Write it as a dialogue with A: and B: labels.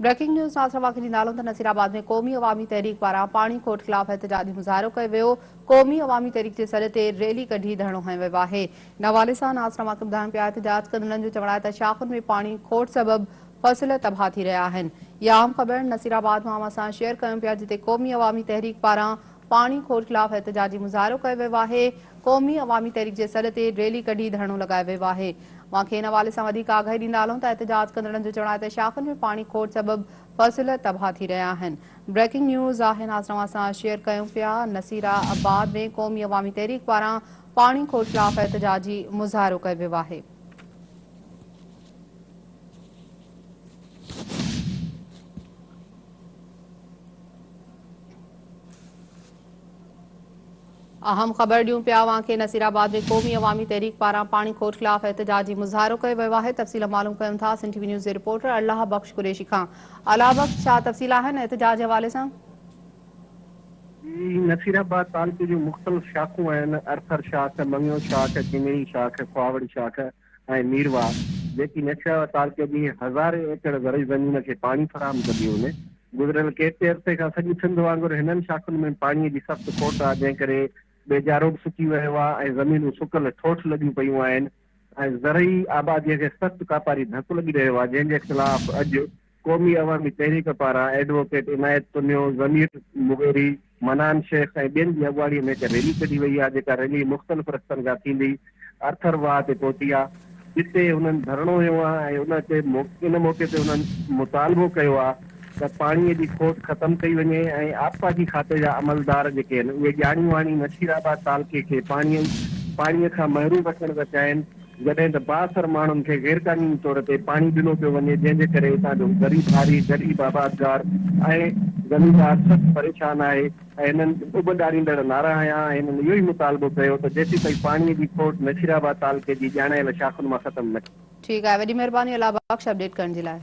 A: Breaking news Nasir واقعي جي نالو ته نصير آباد ۾ قومي عوامي تحريڪ پاران پاڻي کوٽ خلاف احتجاجي مظاهرو ڪيو ويو، قومي عوامي تحريڪ جي سڏ تي ريلي ڪڍي ڌرڻو هنيو ويو آهي. ان حوالي سان ناصر واقعي ٻڌايون پيا احتجاج ڪندڙن جو چوڻ آهي ته شاخن ۾ پاڻي کوٽ سبب فصل تباهه ٿي رهيا آهن. اها اهم خبر نصير آباد مان اوهان سان شيئر ڪيون پيا جتي قومي عوامي تحريڪ پاران پاڻي کوٽ خلاف احتجاجي مظاهرو ڪيو ويو آهي، قومي عوامي تحريڪ جي سڏ تي ريلي ڪڍي ڌرڻو لڳايو ويو آهي. اوهان کي ان حوالي سان وڌيڪ آگاهي ڏيندا هلون ته احتجاج ڪندڙن جو چوڻ آهي ته شاخن ۾ پاڻي کوٽ سبب فصل تباهه ٿي رهيا آهن. بريڪنگ نيوز آهي ناظرين اوهان سان شيئر ڪيون پيا نصير آباد ۾ قومي عوامي تحريڪ پاران پاڻي کوٽ خلاف احتجاجي مظاهرو ڪيو ويو آهي. اهم خبر ڏيون پيا اوهان کي نصير آباد ۾ قومي عوامي تحريڪ پاران پاڻي کوٽ خلاف احتجاجي مظاهرو ڪيو ويو آهي تفصيل معلوم ڪيون ٿا سنڌ ٽي وي نيوز جي رپورٽر الله بخش قريشي کان الله بخش ڇا تفصيل آهن احتجاج جي حوالي سان؟
B: جي نصير آباد تعلقي جون مختلف شاخون آهن ارٿر شاخ، مڱيو شاخ، ڪنگڻي شاخ، خواوڙ شاخ ۽ ميرواهه جيڪي نصير آباد تعلقي جي هزارين ايڪڙ زرعي زمين کي پاڻي فراهم ڪنديون آهن گذريل ڪيتري عرصي کان سڄي سنڌ وانگر هنن شاخن ۾ پاڻي جي سخت کوٽ آهي، جنهن ڪري ٻيجارو به سڪي ويو آهي ۽ زمينون سڪل ٺوٺ لڳيون پيون آهن ۽ زرعي آبادي کي سخت ڪاپاري ڌڪ لڳي رهيو آهي، جنهن جي خلاف اڄ قومي عوامي تحريڪ پاران ايڊووڪيٽ عنايت تنيو، ضمير مغيري، منان شيخ ۽ ٻين جي اڳواڻي ۾ هڪ ريلي ڪڍي وئي آهي، جيڪا ريلي مختلف رستن کان ٿيندي ارٿر واهه تي پهتي آهي، جتي هنن ڌرڻو هنيو آهي ۽ ان تي ان موقعي تي هنن مطالبو ڪيو آهي ته پاڻي جي کوٽ ختم ڪئي وڃي ۽ آبپاشي کاتي جا عملدار جيڪي آهن اهي ڄاڻي واڻي نصير آباد تعلقي کي پاڻي پاڻي کان محروم رکڻ ٿا چاهين جڏهن ته بااثر ماڻهن کي غيرقانوني طور تي پاڻي ڏنو پيو وڃي جنهن جي ڪري هتان جو غريب هاري، غريب آبادگار ۽ زميندار سخت پريشان آهي. ۽ هنن اڀ ڏاريندڙ نعرا هنيا ۽ هنن اهو ئي مطالبو ڪيو ته جيسيتائين پاڻي جي کوٽ نصيرآباد تعلقي جي ڄاڻايل شاخن مان ختم نه
A: ٺيڪ آهي وڏي مهرباني الله بخش اپڊيٽ ڪرڻ جي لاء.